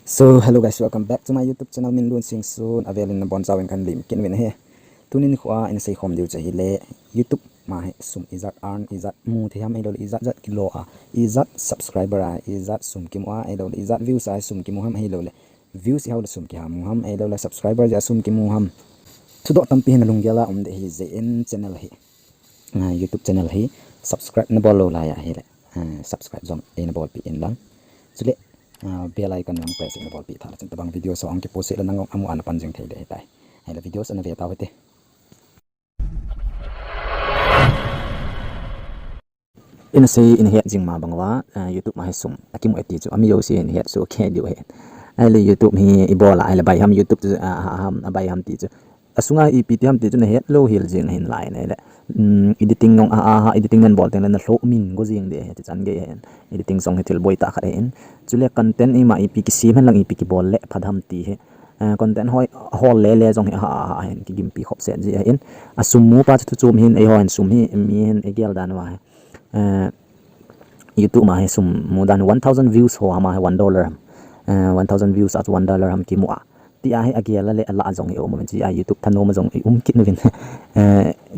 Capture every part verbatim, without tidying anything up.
So hello guys, welcome back to my YouTube channel, Minlun Singson. Avelin nabonchauvin kahin lim kit uvin ahi. Tunin nikhoa ina seikhom diu chu ahile, YouTube ma hi sum ijat earn, ijat mu thei ham, ahilouleh ijat jat kilo a, ijat subscriber a ijat sum kimu a, ahilouleh ijat views a sum kimu ham, ahilouleh views ihao le sum kihamu ham, ahilouleh subscriber jeh a sum kimu ham. Thudoh tampi hi nalunggel a um ding ahijeh in channel hi, YouTube channel hi subscribe nabol lou lai ahile, subscribe jong eina bolpeh in lang. Chule bell icon jong press eina bolpeh tha le chun tabang videos ho ahung kipost le nang jong amu a napan jing thei ding ahitai. Ahile videos ana ve tau hite. Ina sei, ina het jing ma bang uva, YouTube ma hi sum akimu e ti chu ami jouse in het chu khe diu ahi. Ahile YouTube hi ibol a ahile bai ham, YouTube chu abai ham ti chu, asunga ipi ti ham ti chu nahet lou hel jing ahin lai ahile, editing jong a, a editing nan bol tengle nalhoh min go jing ding ahi, chuchan gei ahin. Editing jong hi thil boitah khat ahin. Chule content ima ipi kisem hen lang ipi kibol le phat ham ti hi, content hoi hol lele jong hi aha, aha hin kigimpi khop set ji ahin. Asum mu pa chu thu chom hin, eiho hin sum hi mi hin igel dan uva hi, YouTube ma hi sum mu dan one thousand views ho ama hi one dollar ham, one thousand views a chu one dollar ham kimu a, tia hi agel a le ala jong hi um uvin, chujeh a YouTube thanom a jong i um kit uvin,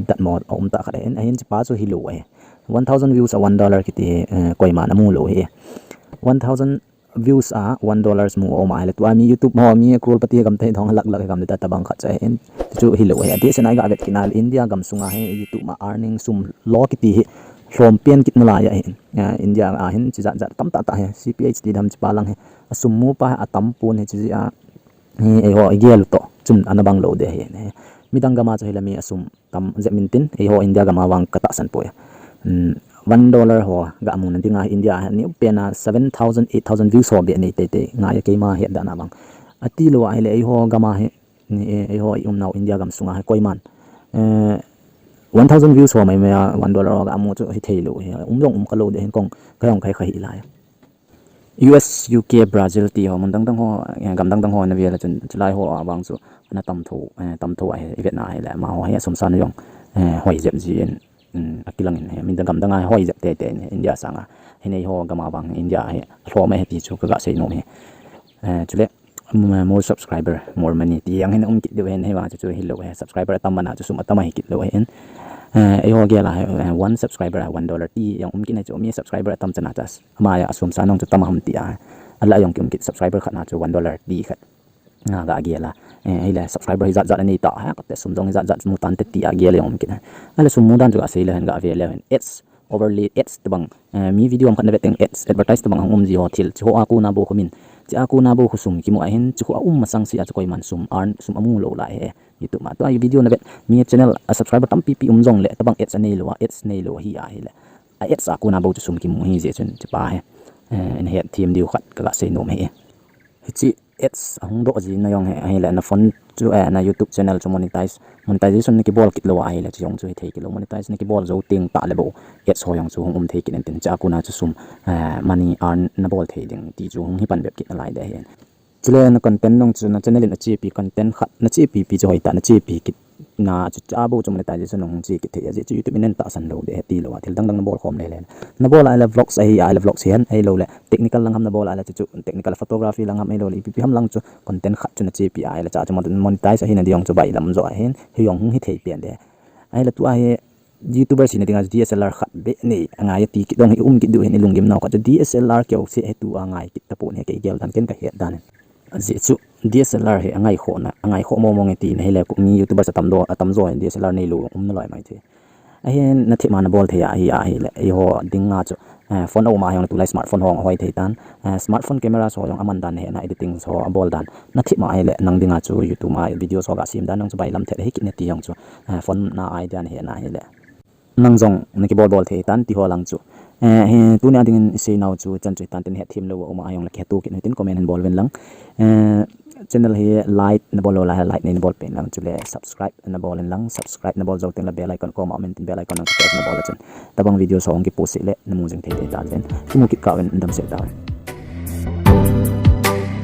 datmo aum tah khat ahin. Ahin chupa chu hilou ahi, one thousand views a one dollar kiti hi koiman amu lou ahi. One thousand views a one dollars mu aum ahile tua mi YouTube ho mi crorepati gam thei dong lakh lakh gam le ta tabang khat chu ahin. Chu hilou ahi, adehset a iga vet kit na le India gam sunga hi YouTube ma earning sum lo kiti hi lhom pen kit nalai ahin. India a hin chijat jat tamtah tah hi, C P H ti dam chupa lang hi asum mu pa hi atam pon hi, chujeh a hi eiho igel u toh chun ana bang lou ding ahi. Midang gam a chu hile mi asum tam jep min tin, eiho India gam a vang katahsan poi. One dollar ho ga muna dinga hi India a hi neo pen a seven thousand, eight thousand views ho beh nei teitei ngai a, keima het dan a vang. Atilou ahile eiho gam a hi, eiho i umnau India gam sunga hi koiman one thousand views ho maimai a one dollar ho ga mu chu hithei lou hi, um jong um kha lou ding ahin, kong ka jong kai kha hih lai. U S, U K, Brazil ti ho, mun dang dang ho, gam dang dang ho nave le chun chulai ho a vang chu ana tam tho, tam tho ahi, ivetna ahile amaho hi asum san jong hoi jep jin, akilang in hi, midang gam dang a hoi jep teitei in, India sanga hi, eiho gam a vang India hi alhom ahi ti chu kaga sei nom hi. Chule more subscriber, more money ti jong hin um kit diu ahin, hivang chu chu hilou ahi, subscriber atam man a chu sum atam ahi kit lou ahin. Eiho gel a hi one subscriber a one dollar ti jong um kit na chu, mi subscriber atam chan a chu amai a sum san jong chu tam ham tia, ala jong kium kit, subscriber khat na chu one dollar ti khat na ga gel a, ahile subscriber hijat jat anei ta ha, kate sum jong hijat jat mu tante tia gel jong um kit. Ahile sum mu dan chu ga sei le hen, ga ve le hen, ads, overlay ads tobang, mi video ham khat na vet teng ads, advertise tobang hung um ji ho, thil chu ho a kona bou khu min, chu a kona bou khu sum kimu ahin, chu khu a um masang sea chu koiman sum earn, sum amu lou lai ahi. YouTube ma tua video na vet mi channel a subscriber tampi pi um jongle tabang ads anei lou a, ads nei lou ahi ahile, a ads a kona bou chu sum kimu ahi jeh chun chupa hi ina het them diu khat kaga sei nom ahi. Hiche ads ahung doh ji na jong hi ahile na phone chu, na YouTube channel chu monetize, monetization na kibol kit lou ahile chu jong chu hithei kit lou, monetize na kibol jou teng tah le bou ads ho jong chu hung um thei kit in tin, chu a kona chu sum, money earn nabol thei ding ti chu hung hi pan bep kit nalai ding ahi. Chule na content jong chu na channel in achepi content khat, na chepi pi chu hoitah na chepi kit na chu, chu a bou chu monetization jong hung che kit thei, ajeh chu YouTube in neitahsan lou ding ahi, tilou a thil dang dang nabol khom le le. Nabol ahile vlogs ahi ahile vlogs hihen, ahilouleh technical lang ham nabol ahile chu, chu technical photography lang ham, ahilouleh ipi pi ham lang chu content khat chu na chepi ahile chu, chu monetize ahina ding jong chu bailam joh ahin, hi jong hung hithei pen ding. Ahile tua hi YouTubers hina dinga D S L R khat beh nei angai ati kit jong hi um kit diu ahin, ilunggim nau khat chu D S L R keu se hi tua ngai kit tapon hi, kei gel dan, ken kahet dan in. Ajeh chu D S L R hi angaikhoh na, angaikhoh mong mong e ti na hile, mi YouTubers atam jo, atam jo hi D S L R neilou um nalai mai thei. Ahin na themma nabol thei ahi ahile, eiho dinga chu phone aum a jong le tulai smartphone ho ahoi thei tan, smartphone camera ho jong aman dan, nahetna editing ho abol dan na themma ahile, nang dinga chu YouTube a videos ho ga sem dan jong chu bailam thet ahi kit nati jong chu, phone na idea nahetna ahile nang jong na kibol bol thei tan ti ho lang chu. Tunia dingin isei nau chu chan chu hitan tin, hetthem lou aum a jong le kiheto kit u hitin, comment hin bol uvin lang. Channel hi like nabol lou lai, like neina bol pen lang, chule subscribe nabol in lang, subscribe nabol jou teng le bell icon koma um in tin, bell icon nang press nabol le chun tabang videos ho hung kipost le namu jing thei thei ta uvin, kimu kit kah uvin, damsel tauvin.